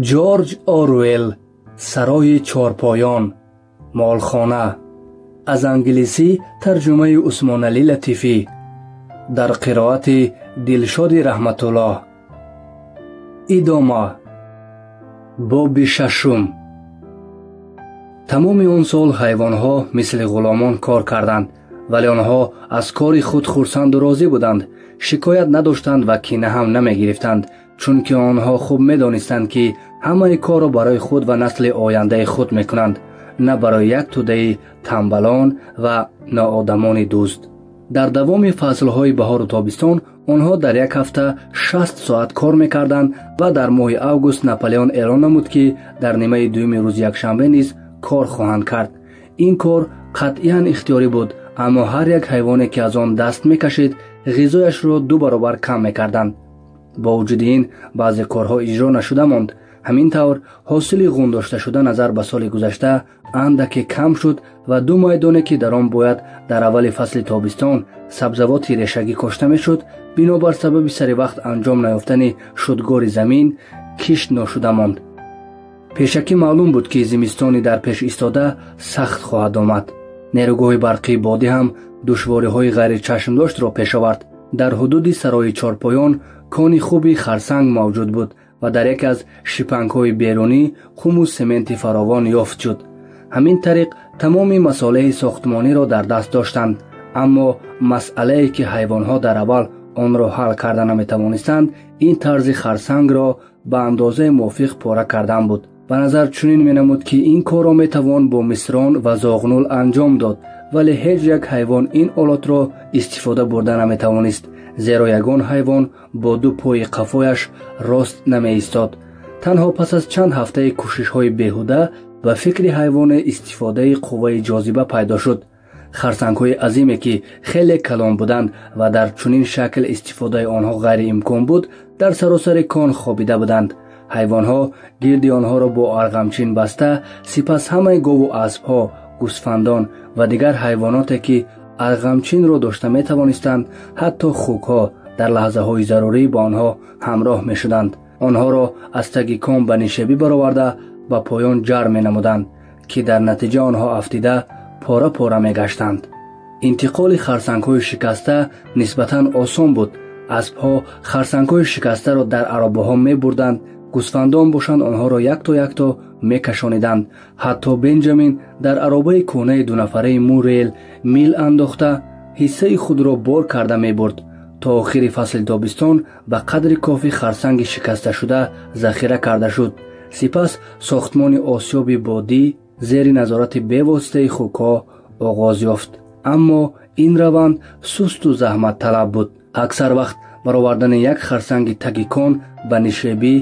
Ҷорҷ Оруэлл, Сарои чорпоён, Молхона. Аз англисӣ тарҷумаи Усмоналӣ Латифӣ. Дар қироати Дилшоди Раҳматуллоҳ. Идома. Боби шашум. Тамоми он сол ҳайвонҳо мисли ғуломон кор карданд, вале онҳо аз кори худ хурсанду розӣ буданд, шикоят надоштанд ва кина ҳам намегирифтанд, чунки онҳо хуб медонистанд, ки ҳамаи корро барои худ ва насли ояндаи худ мекунанд, на барои як тӯдаи тамбалон ва ноодамони дӯст. Дар давоми фаслҳои баҳору тобистон онҳо дар як ҳафта 60 соат кор мекарданд ва дар моҳи август Наполеон эълон намуд, ки дар нимаи дуюми рӯзи якшанбе низ кор хоҳанд кард. Ин кор қатъиян ихтиёрӣ буд, аммо ҳар як ҳайвоне, ки аз он даст мекашид, ғизояшро 2 баробар кам мекарданд. Бо вуҷуди ин баъзе корҳо иҷро нашуда монд. Ҳамин тавр ҳосили ғундошташуда назар ба соли гузашта андаке кам шуд ва 2 майдоне, ки дар он бояд дар аввали фасли тобистон сабзавоти решагӣ кошта мешуд, бинобар сабаби сари вақт анҷом наёфтани шудгори замин кишт ношуда монд. Пешакӣ маълум буд, ки зимистони дар пеш истода сахт хоҳад омад. Нерӯгоҳи барқии бодӣ ҳам душвориҳои ғайричашмдоштро пеш овард. Дар ҳудуди сарои чорпоён кони хуби харсанг мавҷуд буд ва дар яке аз шипангҳои берунӣ қуму сементи фаровон ёфт шуд. Ҳамин тариқ тамоми масолеҳи сохтмониро дар даст доштанд, аммо масъалае, ки ҳайвонҳо дар аввал онро ҳал карда наметавонистанд, ин тарзи харсангро ба андозаи мувофиқ пора кардан буд. Ба назар чунин менамуд, ки ин корро метавон бо мисрон ва зоғнулл анҷом дод, вале ҳеҷ як ҳайвон ин олотро истифода бурда наметавонист, зеро ягон ҳайвон бо 2 пои қафояш рост намеистод. Танҳо пас аз чанд ҳафтаи кӯшишҳои беҳуда ба фикри ҳайвоне истифодаи қувваи ҷозиба пайдо шуд. Харсангҳои азиме, ки хеле калон буданд ва дар чунин шакл истифодаи онҳо ғайриимкон буд, дар саросари кон хобида буданд. Ҳайвонҳо гирди онҳоро бо арғамчин баста, сипас ҳамаи гову аспҳо, гӯсфандон ва дигар ҳайвоноте, ки арғамчинро дошта метавонистанд, ҳатто хукҳо дар лаҳзаҳои зарурӣ ба онҳо ҳамроҳ мешуданд. Онҳоро аз таги кон ба нишебӣ бароварда ба поён ҷар менамуданд, ки дар натиҷа онҳо афтида пора-пора мегаштанд. Интиқоли харсангҳои шикаста нисбатан осон буд. Аспҳо харсангҳои шикастаро дар аробаҳо мебурданд, гӯсфандон бошанд онҳоро якто-якто мекашониданд. Ҳатто Бенҷамин дар аробаи кӯҳнаи дунафараи Мурел мил андохта ҳиссаи худро бор карда мебурд. То охири фасли тобистон ба қадри кофӣ харсанги шикасташуда захира карда шуд. Сипас сохтмони осиёби бодӣ зери назорати бевоситаи хукҳо оғоз ёфт. Аммо ин раванд сусту заҳматталаб буд. Аксар вақт баровардани як харсанги таги кон ба нишебӣ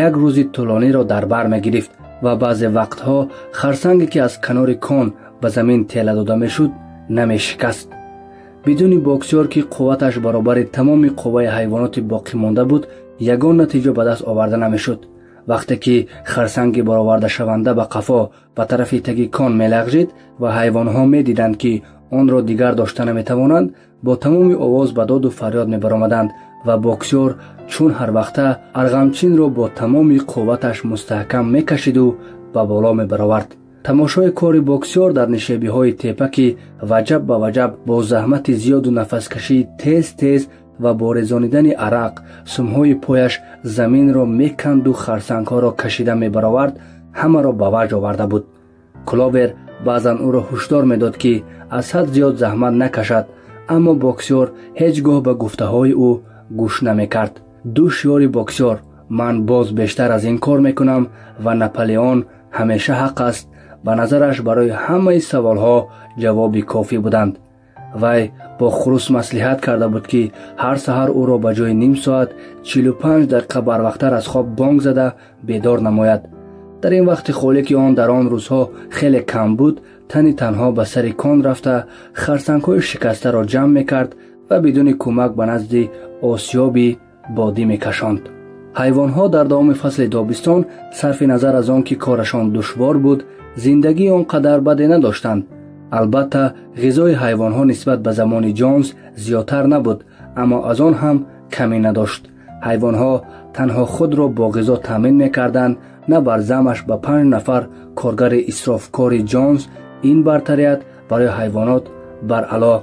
як рӯзи тӯлониро дар бар мегирифт ва баъзе вақтҳо харсанге, ки аз канори кон ба замин тела дода мешуд, намешикаст. Бидуни боксёр, ки қувваташ баробари тамоми қувваи ҳайвоноти боқӣ монда буд, ягон натиҷа ба даст оварда намешуд. Вақте ки харсанги баровардашаванда ба қафо ба тарафи таги кон мелағжид ва ҳайвонҳо медиданд, ки онро дигар дошта наметавонанд, бо тамоми овоз ба доду фарёд мебаромаданд ва боксёр чун ҳар вақта арғамчинро бо тамоми қувваташ мустаҳкам мекашиду ба боло мебаровард. Тамошои кори боксёр дар нишебиҳои тепа, ки ваҷаб ба ваҷаб бо заҳмати зиёду нафаскашии тез-тез ва бо резонидани арақ сумҳои пояш заминро меканду харсангҳоро кашида мебаровард, ҳамаро ба ваҷ оварда буд. Кловер баъзан ӯро ҳушдор медод, ки аз ҳад зиёд заҳмат накашад, аммо боксёр ҳеҷ гоҳ ба гуфтаҳои ӯ гӯш намекард. 2 шиёри боксёр «Ман боз бештар аз ин кор мекунам» ва «Наполеон ҳамеша ҳақ аст» ба назараш барои ҳамаи саволҳо ҷавоби кофӣ буданд. Вай бо хурус маслиҳат карда буд, ки ҳар саҳар ӯро ба ҷои ним соат 45 дақиқа барвақттар аз хоб бонг зада бедор намояд. Дар ин вақти холӣ, ки он дар он рӯзҳо хеле кам буд, тани танҳо ба сари кон рафта харсангҳои шикастаро ҷамъ мекард ва бидуни кӯмак ба назди осиёби бодӣ мекашонд. Ҳайвонҳо дар давоми фасли тобистон сарфи назар аз он ки корашон душвор буд, зиндагии он қадар баде надоштанд. Албатта ғизои ҳайвонҳо нисбат ба замони Ҷонс зиёдтар набуд, аммо аз он ҳам камӣ надошт. Ҳайвонҳо танҳо худро бо ғизо таъмин мекарданд, на бар замаш ба 5 нафар коргари исрофкори Ҷонс. Ин бартарият барои ҳайвонот баръало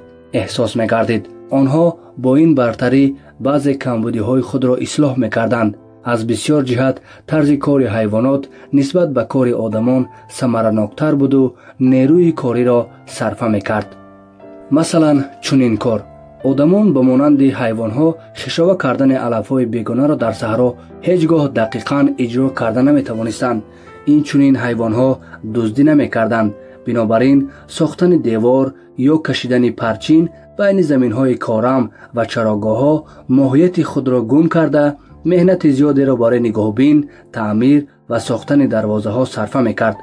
эҳсос мегардид. Онҳо бо ин бартарӣ баъзе камбудиҳои худро ислоҳ мекарданд. Аз бисёр ҷиҳат тарзи кори ҳайвонот нисбат ба кори одамон самараноктар буду нерӯи кориро сарфа мекард. Масалан, чунин кор: одамон ба монанди ҳайвонҳо хишова кардани алафҳои бегонаро дар саҳро ҳеҷ гоҳ дақиқан иҷро карда наметавонистанд. Инчунин ҳайвонҳо дуздӣ намекарданд. Бинобар ин сохтани девор ё кашидани парчин байни заминҳои корам ва чарогоҳҳо моҳияти худро гум карда, меҳнати зиёдеро барои нигоҳбин, таъмир ва сохтани дарвозаҳо сарфа мекард.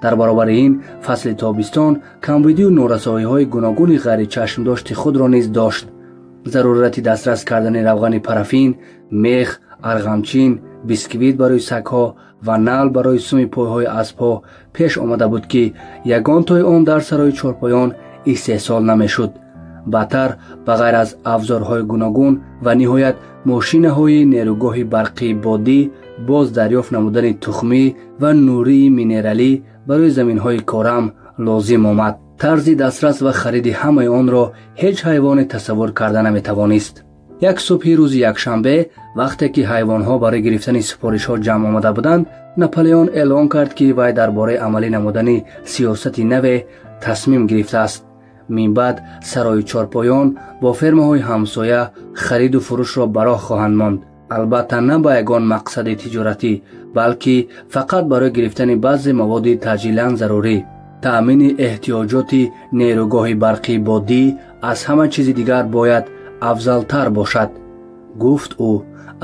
Дар баробари ин фасли тобистон камбудию норасоиҳои гуногуни ғайричашмдошти худро низ дошт. Зарурати дастрас кардани равғани парафин, мех, арғамчин, бисквит барои сагҳо ва нал барои суми пойҳои аспҳо пеш омада буд, ки ягон тои он дар сарои чорпоён истеҳсол намешуд. Баъдтар ба ғайр аз авзорҳои гуногун ва ниҳоят мошинаҳои нерӯгоҳи барқии бодӣ, боз дарёфт намудани тухмӣ ва нурии минералӣ барои заминҳои корам лозим омад. Тарзи дастрас ва хариди ҳамаи онро ҳеҷ ҳайвоне тасаввур карда наметавонист. Як субҳи рӯзи якшанбе, вақте ки ҳайвонҳо барои гирифтани супоришҳо ҷамъ омада буданд, Наполеон эълон кард, ки вай дар бораи амалӣ намудани сиёсати наве тасмим гирифтааст. Минбаъд сарои чорпоён бо фермаҳои ҳамсоя хариду фурӯшро ба роҳ хоҳанд монд. Албатта на ба ягон мақсади тиҷоратӣ, балки фақат барои гирифтани баъзе маводи таъҷилан зарурӣ. Таъмини эҳтиёҷоти нерӯгоҳи барқии бодӣ аз ҳама чизи дигар бояд афзалтар бошад, гуфт ӯ.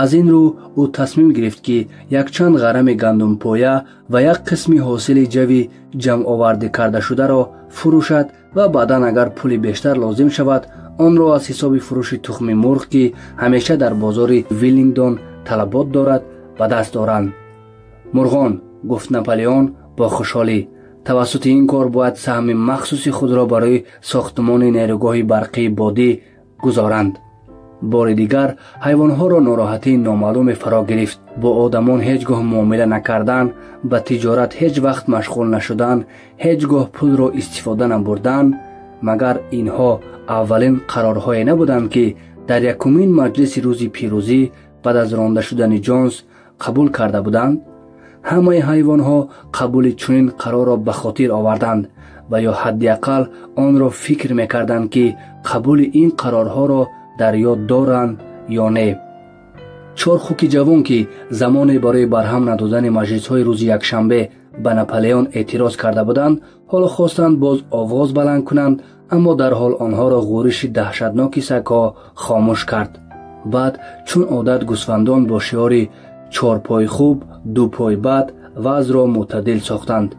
Аз ин рӯ ӯ тасмим гирифт, ки якчанд ғарами гандумпоя ва як қисми ҳосили ҷави ҷамъовардӣ кардашударо фурӯшад ва баъдан агар пули бештар лозим шавад, онро аз ҳисоби фурӯши тухми мурғ, ки ҳамеша дар бозори Виллингдон талабот дорад, ба даст оранд. Мурғон, гуфт Наполеон бо хушҳолӣ, тавассути ин кор бояд саҳми махсуси худро барои сохтмони нерӯгоҳи барқии бодӣ гузоранд. Бори дигар ҳайвонҳоро нороҳатии номаълуме фаро гирифт. Бо одамон ҳеҷ гоҳ муомила накардан, ба тиҷорат ҳеҷ вақт машғул нашудан, ҳеҷ гоҳ пулро истифода набурдан, магар инҳо аввалин қарорҳое набуданд, ки дар якумин маҷлиси рӯзи пирӯзӣ баъд аз ронда шудани Ҷонс қабул карда буданд? Ҳамаи ҳайвонҳо қабули чунин қарорро ба хотир оварданд ва ё ҳадди ақал онро фикр мекарданд, ки қабули ин қарорҳоро дар ёд доранд ё не. Чор хуки ҷавон, ки замоне барои барҳам надодани маҷлисҳои рӯзи якшанбе ба Наполеон эътироз карда буданд, ҳоло хостанд боз овоз баланд кунанд, аммо дарҳол онҳоро ғӯриши даҳшатноки сагҳо хомӯш кард. Баъд чун одат гӯсфандон бо шиори чорпой хуб, ду пой бад вазъро мӯътадил сохтанд.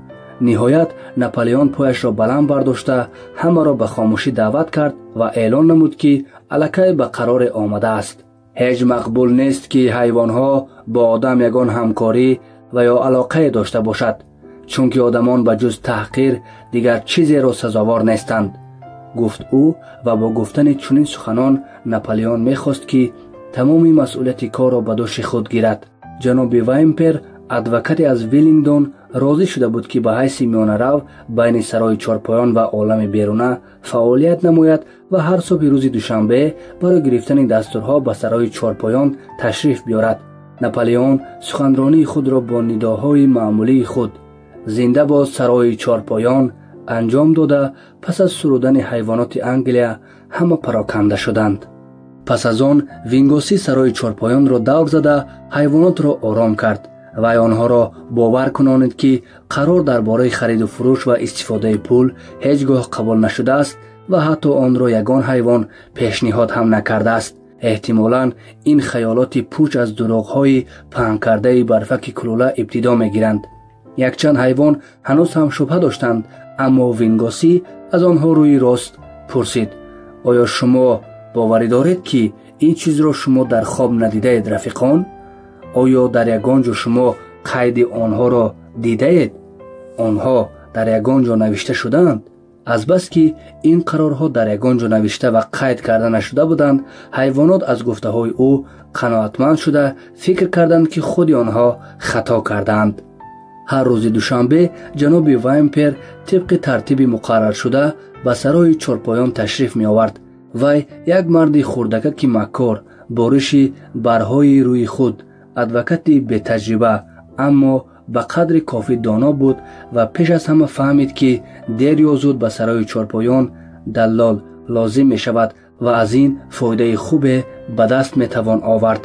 Ниҳоят Наполеон пояшро баланд бардошта ҳамаро ба хомӯшӣ даъват кард ва эълон намуд, ки аллакай ба қароре омадааст. Ҳеҷ мақбул нест, ки ҳайвонҳо бо одам ягон ҳамкорӣ ва ё алоқае дошта бошад, чунки одамон ба ҷуз таҳқир дигар чизеро сазовор нестанд, гуфт ӯ. Ва бо гуфтани чунин суханон Наполеон мехост, ки тамоми масъулияти корро ба дӯши худ гирад. Ҷаноби Ваймпер, адвокате аз Виллингдон, розӣ шуда буд, ки ба ҳайси миёнарав байни сарои чорпоён ва олами беруна фаъолият намояд ва ҳар субҳи рӯзи душанбе барои гирифтани дастурҳо ба сарои чорпоён ташриф биёрад. Наполеон суханронии худро бо нидоҳои маъмулии худ «Зинда бод сарои чорпоён» анҷом дода, пас аз сурудани ҳайвоноти Англия ҳама пароканда шуданд. Пас аз он Вингоси сарои чорпоёнро давр зада ҳайвонотро ором кард вай онҳоро бовар кунонид, ки қарор дар бораи хариду фурӯш ва истифодаи пул ҳеҷ гоҳ қабул нашудааст ва ҳатто онро ягон ҳайвон пешниҳод ҳам накардааст. Эҳтимолан ин хаёлоти пуч аз дурӯғҳои паҳнкардаи барфаки кулула ибтидо мегиранд. Якчанд ҳайвон ҳанӯз ҳам шубҳа доштанд, аммо Вингосӣ аз онҳо рӯи рост пурсид: оё шумо боварӣ доред, ки ин чизро шумо дар хоб надидаед, рафиқон? Оё дар ягон ҷо шумо қайди онҳоро дидаед? Онҳо дар ягон ҷо навишта шудаанд? Азбаски ин қарорҳо дар ягон ҷо навишта ва қайд карда нашуда буданд, ҳайвонот аз гуфтаҳои ӯ қаноатманд шуда фикр карданд, ки худи онҳо хато кардаанд. Ҳар рӯзи душанбе ҷаноби Ваймпер тибқи тартиби муқарраршуда ба сарои чорпоён ташриф меовард. Вай як марди хурдакаки маккор, бориши барҳои рӯи худ, адвокати бетаҷриба, аммо ба қадри кофӣ доно буд ва пеш аз ҳама фаҳмид, ки дер ё зуд ба сарои чорпоён даллол лозим мешавад ва аз ин фоидаи хубе ба даст метавон овард.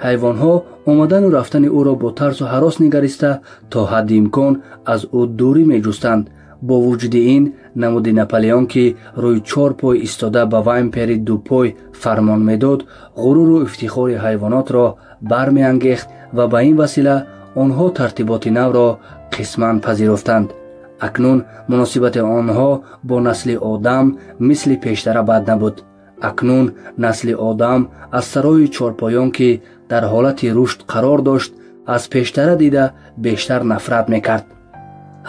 Ҳайвонҳо омадану рафтани ӯро бо тарсу ҳарос нигариста то ҳадди имкон аз ӯ дурӣ меҷустанд. Бо вуҷуди ин намуди Наполеон, ки рӯи чор пой истода ба Ваймпери дупой фармон медод, ғуруру ифтихори ҳайвонотро бармеангехт ва ба ин васила онҳо тартиботи навро қисман пазируфтанд. Акнун муносибати онҳо бо насли одам мисли пештара бад набуд. Акнун насли одам аз сарои чорпоён, ки дар ҳолати рушд қарор дошт, аз пештара дида бештар нафрат мекард.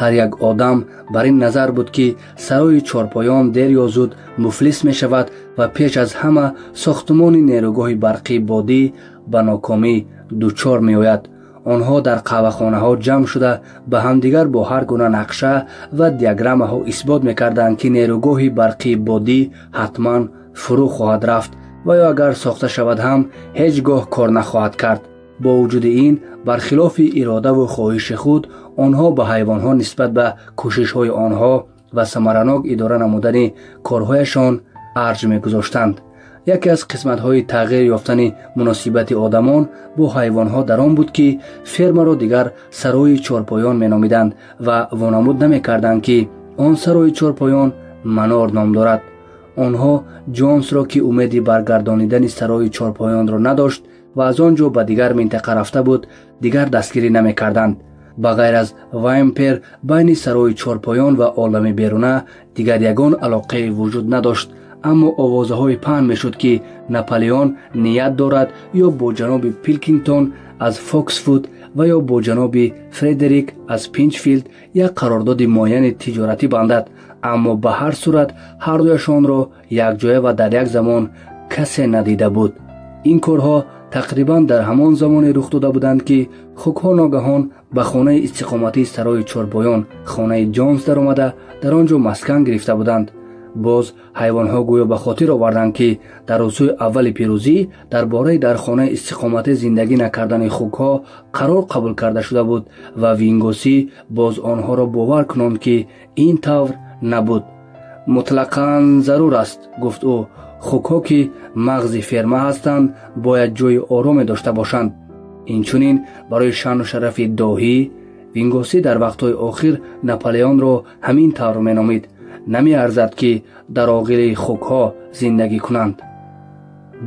Ҳар як одам бар ин назар буд, ки сарои чорпоён дер ё зуд муфлис мешавад ва пеш аз ҳама сохтумони нерӯгоҳи барқии бодӣ ба нокомӣ дучор меояд. Онҳо дар қаҳвахонаҳо ҷамъ шуда ба ҳамдигар бо ҳар гуна нақша ва диаграммаҳо исбот мекарданд, ки нерӯгоҳи барқии бодӣ ҳатман фурӯ хоҳад рафт ва ё агар сохта шавад ҳам ҳеҷ гоҳ кор нахоҳад кард. Бо вуҷуди ин, бархилофи иродаву хоҳиши худ, онҳо ба ҳайвонҳо нисбат ба кӯшишҳои онҳо ва самаранок идора намудани корҳояшон арҷ мегузоштанд. Яке аз қисматҳои тағйир ёфтани муносибати одамон бо ҳайвонҳо дар он буд, ки фермаро дигар сарои чорпоён меномиданд ва вонамуд намекарданд, ки он сарои чорпоён Манор ном дорад. Онҳо Ҷонсро, ки умеди баргардонидани сарои чорпоёнро надошт ва аз он ҷо ба дигар минтақа рафта буд, дигар дастгирӣ намекарданд. Ба ғайр аз Ваймпер байни сарои чорпоён ва олами беруна дигар ягон алоқае вуҷуд надошт, аммо овозаҳои паҳн мешуд, ки Наполеон ният дорад ё бо ҷаноби Пилкингтон аз Фоксфуд ва ё бо ҷаноби Фредерик аз Пинчфилд як қарордоди муайяни тиҷоратӣ бандад, аммо ба ҳар сурат ҳардуяшонро якҷоя ва дар як замон касе надида буд. Ин корҳо тақрибан дар ҳамон замоне рух дода буданд, ки хукҳо ногаҳон ба хонаи истиқоматии сарои чорпоён, хонаи Ҷонс даромада, дар он ҷо маскан гирифта буданд. Боз ҳайвонҳо гӯё ба хотир оварданд, ки дар рӯзҳои аввали пирӯзӣ дар бораи дар хонаи истиқоматӣ зиндагӣ накардани хукҳо қарор қабул карда шуда буд ва Вингосӣ боз онҳоро бовар кунонд, ки ин тавр набуд. Мутлақан зарур аст, гуфт ӯ, хукҳо, ки мағзи ферма ҳастанд, бояд ҷои ороме дошта бошанд. Инчунин барои шаъну шарафи доҳӣ Вингосӣ дар вақтҳои охир Наполеонро ҳамин тавр меномид, намеарзад, ки дар оғили хукҳо зиндагӣ кунанд.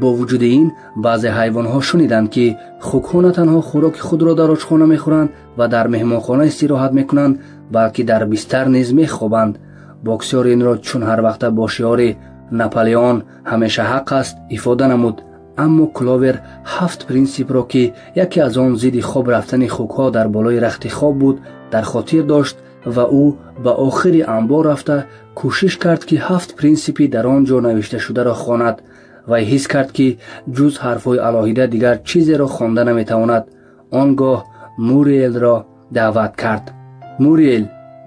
Бо вуҷуди ин баъзе ҳайвонҳо шуниданд, ки хукҳо на танҳо хӯроки худро дар ошхона мехӯранд ва дар меҳмонхона истироҳат мекунанд, балки дар бистар низ мехобанд. Боксёр инро чун ҳар вақта бо шиори Наполеон ҳамеша ҳақ аст ифода намуд, аммо Кловер 7 принсипро, ки яке аз он зидди хоб рафтани хукҳо дар болои рахти хоб буд, дар хотир дошт ва ӯ ба охири анбор рафта кӯшиш кард, ки 7 принсипи дар он ҷо навишташударо хонад. Вай ҳис кард, ки ҷуз ҳарфҳои алоҳида дигар чизеро хонда наметавонад. Он гоҳ Муриелро даъват кард. Муриел,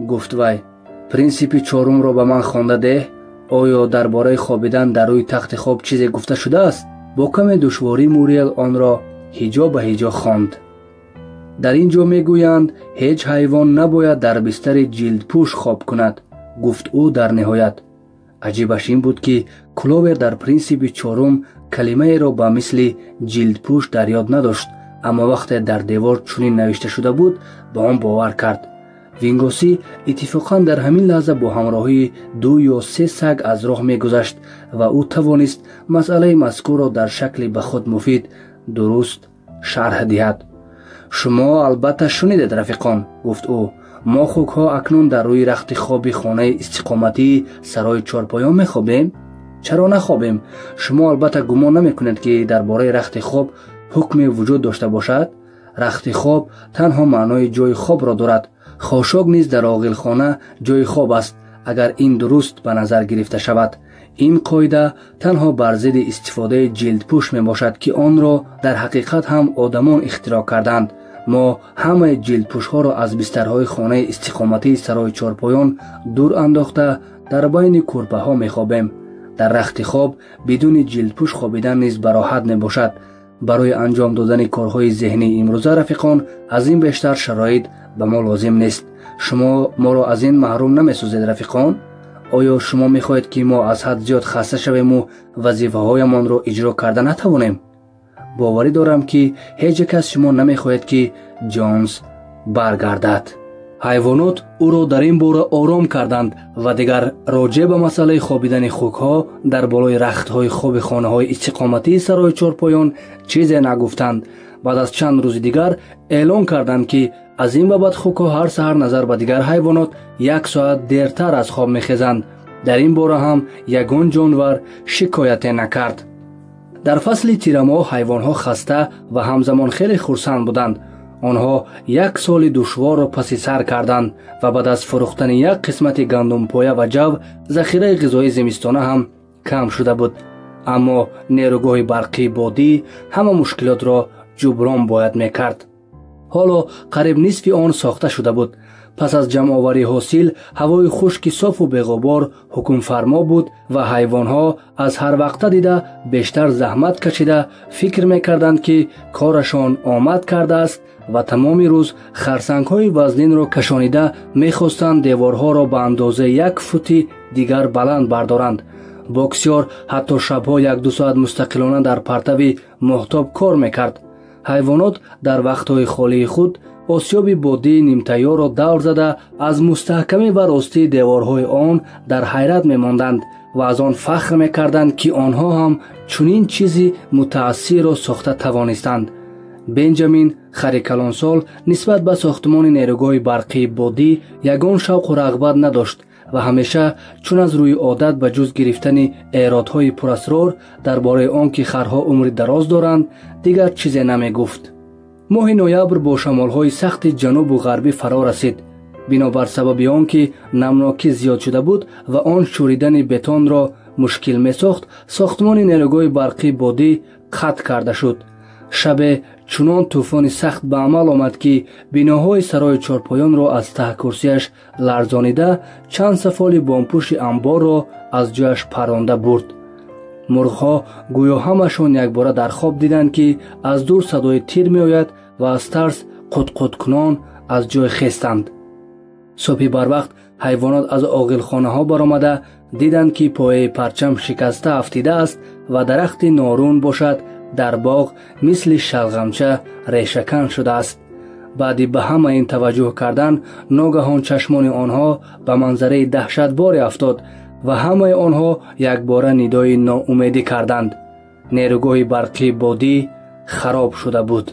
гуфт вай, принсипи чорумро ба ман хонда деҳ. Оё дар бораи хобидан дар рӯи тахти хоб чизе гуфта шудааст? Бо каме душворӣ Муриел онро ҳиҷо ба ҳиҷо хонд. Дар ин ҷо мегӯянд, ҳеҷ ҳайвон набояд дар бистари ҷилдпӯш хоб кунад, гуфт ӯ дар ниҳоят. Аҷибаш ин буд, ки Кловер дар принсипи чорум калимаеро ба мисли ҷилдпӯш дар ёд надошт, аммо вақте дар девор чунин навишта шуда буд, ба он бовар кард. Вингосӣ иттифоқан дар ҳамин лаҳза бо ҳамроҳии 2 ё 3 саг аз роҳ мегузашт ва ӯ тавонист масъалаи мазкурро дар шакли ба худ муфид дуруст шарҳ диҳад. Шумо албатта шунидед, рафиқон, гуфт ӯ, мо хукҳо акнун дар рӯи рахти хоби хонаи истиқоматии сарои чорпоён мехобем? Чаро нахобем? Шумо албатта гумон намекунед, ки дар бораи рахти хоб ҳукме вуҷуд дошта бошад? Рахти хоб танҳо маънои ҷои хобро дорад. Хошок низ дар оғилхона ҷои хоб аст. Агар ин дуруст ба назар гирифта шавад, ин қоида танҳо бар зидди истифодаи ҷилдпӯш мебошад, ки онро дар ҳақиқат ҳам одамон ихтироъ карданд. Мо ҳамаи ҷилдпӯшҳоро аз бистарҳои хонаи истиқоматии сарои чорпоён дур андохта дар байни кӯрпаҳо мехобем. Дар рахти хоб бидуни ҷилдпӯш хобидан низ бароҳат мебошад. Барои анҷом додани корҳои зеҳнии имрӯза, рафиқон, аз ин бештар шароит ба мо лозим нест. Шумо моро аз ин маҳрум намесозед, рафиқон? Оё шумо мехоҳед, ки мо аз ҳад зиёд хаста шавему вазифаҳоямонро иҷро карда натавонем? Боварӣ дорам, ки ҳеҷ як аз шумо намехоҳед, ки Ҷонс баргардад. Ҳайвонот ӯро дар ин бора ором карданд ва дигар роҷеъ ба масъалаи хобидани хукҳо дар болои рахтҳои хоби хонаҳои истиқоматии сарои чорпоён чизе нагуфтанд. Баъд аз чанд рӯзи дигар эълон карданд, ки аз ин ба баъд хукҳо ҳар саҳар назар ба дигар ҳайвонот як соат дертар аз хоб мехезанд. Дар ин бора ҳам ягон ҷонвар шикояте накард. Дар фасли тирамоҳ ҳайвонҳо хаста ва ҳамзамон хеле хурсанд буданд. Онҳо як соли душворро паси сар карданд ва баъд аз фурӯхтани як қисмати гандумпоя ва ҷав захираи ғизои зимистона ҳам кам шуда буд. Аммо нерӯгоҳи барқии бодӣ ҳама мушкилотро ҷуброн бояд мекард. Ҳоло қариб нисфи он сохта шуда буд. Пас аз ҷамъоварии ҳосил ҳавои хушки софу беғубор ҳукмфармо буд ва ҳайвонҳо аз ҳар вақта дида бештар заҳмат кашида фикр мекарданд, ки корашон омад кардааст ва тамоми рӯз харсангҳои вазнинро кашонида мехостанд деворҳоро ба андозаи як фути дигар баланд бардоранд. Боксёр ҳатто шабҳо як-ду соат мустақилона дар партави моҳтоб кор мекард. Ҳайвонот дар вақтҳои холии худ осиёби бодии нимтайёрро давр зада аз мустаҳкамӣ ва ростии деворҳои он дар ҳайрат мемонданд ва аз он фахр мекарданд, ки онҳо ҳам чунин чизи мутаассирро сохта тавонистанд. Бенҷамин хари калонсол нисбат ба сохтмони нерӯгоҳи барқии бодӣ ягон шавқу рағбат надошт ва ҳамеша чун аз рӯи одат ба ҷуз гирифтани эродҳои пурасрор дар бораи он ки харҳо умри дароз доранд, дигар чизе намегуфт. Моҳи ноябр бо шамолҳои сахти ҷанубу ғарбӣ фаро расид. Бинобар сабаби он ки намнокӣ зиёд шуда буд ва он шӯридани бетонро мушкил месохт, сохтмони нерӯгоҳи барқии бодӣ қатъ карда шуд. Шабе чунон тӯфони сахт ба амал омад, ки биноҳои сарои чорпоёнро аз таҳкурсияш ларзонида чанд сафоли бомпӯши амборро аз ҷояш парронда бурд. Мурғҳо гӯё ҳамашон якбора дар хоб диданд, ки аз дур садои тир меояд ва аз тарс қутқуткунон аз ҷой хестанд. Субҳи барвақт ҳайвонот аз оғилхонаҳо баромада диданд, ки пояи парчам шикаста афтидааст ва дарахти норун бошад дар боғ мисли шалғамча решакан шудааст. Баъди ба ҳама ин таваҷҷӯҳ кардан, ногаҳон чашмони онҳо ба манзараи даҳшатборе афтод ва ҳамаи онҳо якбора нидои ноумедӣ карданд. Нерӯгоҳи барқии бодӣ хароб шуда буд.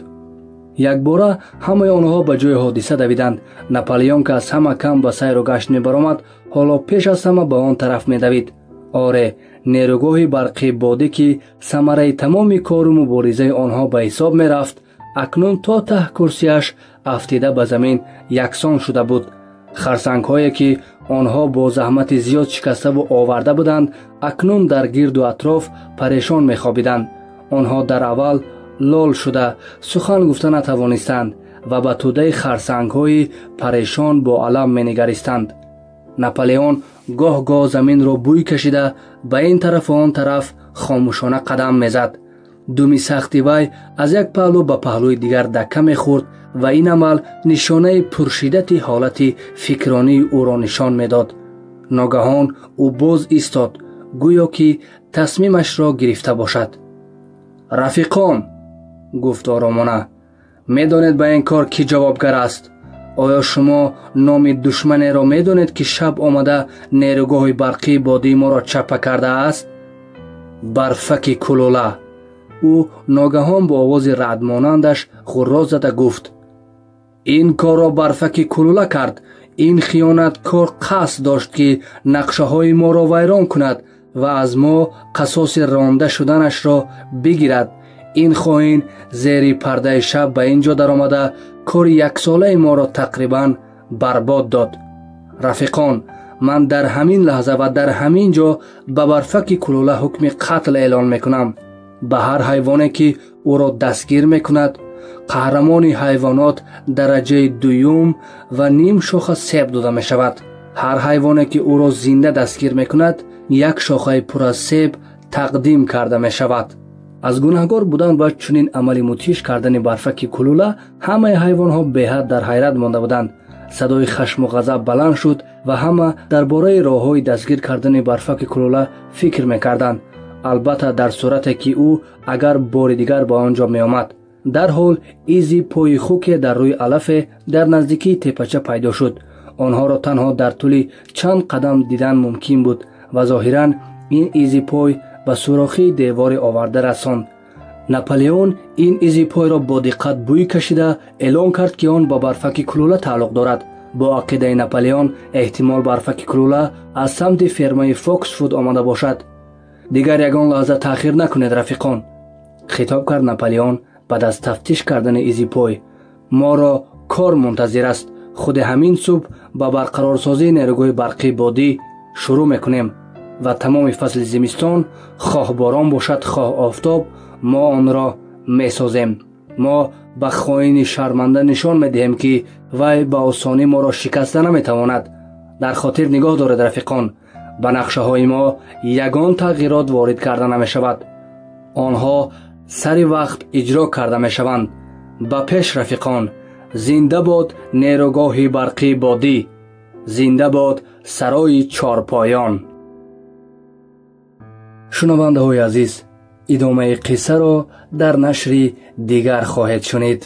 Якбора ҳамаи онҳо ба ҷои ҳодиса давиданд. Наполеон, ки аз ҳама кам ба сайру гашт мебаромад, ҳоло пеш аз ҳама ба он тараф медавид. Оре, нерӯгоҳи барқии бодӣ, ки самараи тамоми кору муборизаи онҳо ба ҳисоб мерафт, акнун то таҳ курсияш афтида ба замин яксон шуда буд. Харсангҳое, ки онҳо бо заҳмати зиёд шикаставу оварда буданд, акнун дар гирду атроф парешон мехобиданд. Онҳо дар аввал лол шуда сухан гуфта натавонистанд ва ба тӯдаи харсангҳои парешон бо алам менигаристанд. Наполеон гоҳ-гоҳ заминро бӯй кашида ба ин тарафу он тараф хомӯшона қадам мезад. Думи сахти вай аз як паҳлӯ ба паҳлӯи дигар дакка мехӯрд ва ин амал нишонаи пуршиддати ҳолати фикронии ӯро нишон медод. Ногаҳон ӯ боз истод, гӯё ки тасмимашро гирифта бошад. Рафиқон, гуфт оромона, медонед ба ин кор кӣ ҷавобгар аст? Оё шумо номи душманеро медонед, ки шаб омада нерӯгоҳи барқии бодии моро чапа кардааст? Барфаки кулула. Ӯ ногаҳон бо овози раъдмонандаш ғурроз зада гуфт: ин корро барфаки кулула кард. Ин хиёнаткор қасд дошт, ки нақшаҳои моро вайрон кунад ва аз мо қасоси ронда шуданашро бигирад. Ин хоин зери пардаи шаб ба ин ҷо даромада кори яксолаи моро тақрибан барбод дод. Рафиқон, Ман дар ҳамин лаҳза ва дар ҳамин ҷо ба Барфаки Кулула ҳукми қатл эълон мекунам. Ба ҳар ҳайвоне, ки ӯро дастгир мекунад, қаҳрамони ҳайвонот дараҷаи дуюм ва ним шоха себ дода мешавад. Ҳар ҳайвоне, ки ӯро зинда дастгир мекунад, як шохаи пур аз себ тақдим карда мешавад. Аз гунаҳгор будан ва чунин амали мудҳиш кардани Барфаки Кулула ҳамаи ҳайвонҳо беҳад дар ҳайрат монда буданд. Садои хашму ғазаб баланд шуд ва ҳама дар бораи роҳҳои дастгир кардани Барфаки Кулула фикр мекарданд. Албатта, дар сурате ки ӯ агар бори дигар ба он ҷо меомад. Дарҳол изи пои хуке дар рӯи алафе дар наздикии тепача пайдо шуд. Онҳоро танҳо дар тӯли чанд қадам дидан мумкин буд ва зоҳиран ин изи пой ба сурохии деворе оварда расонд. Наполеон ин изи пойро бо диққат бӯй кашида эълон кард, ки он ба Барфаки Кулула тааллуқ дорад. Бо ақидаи Наполеон, эҳтимол Барфаки Кулула аз самти фермаи Фоксфуд омада бошад. Дигар ягон лаҳза таъхир накунед, рафиқон, хитоб кард Наполеон баъд аз тафтиш кардани изи пой. Моро кор мунтазир аст. Худи ҳамин субҳ ба барқарорсозии нерӯгоҳи барқии бодӣ шурӯъ мекунем ва тамоми фасли зимистон, хоҳ борон бошад, хоҳ офтоб, мо онро месозем. Мо ба хоини шарманда нишон медиҳем, ки вай ба осонӣ моро шикаста наметавонад. Дар хотир нигоҳ доред, рафиқон, ба нақшаҳои мо ягон тағйирот ворид карда намешавад. Онҳо сари вақт иҷро карда мешаванд. Ба пеш, рафиқон! Зинда бод нерӯгоҳи барқии бодӣ! Зинда бод сарои чорпоён! Шунавандаҳои азиз, идомаи қиссаро дар нашри дигар хоҳед шунид.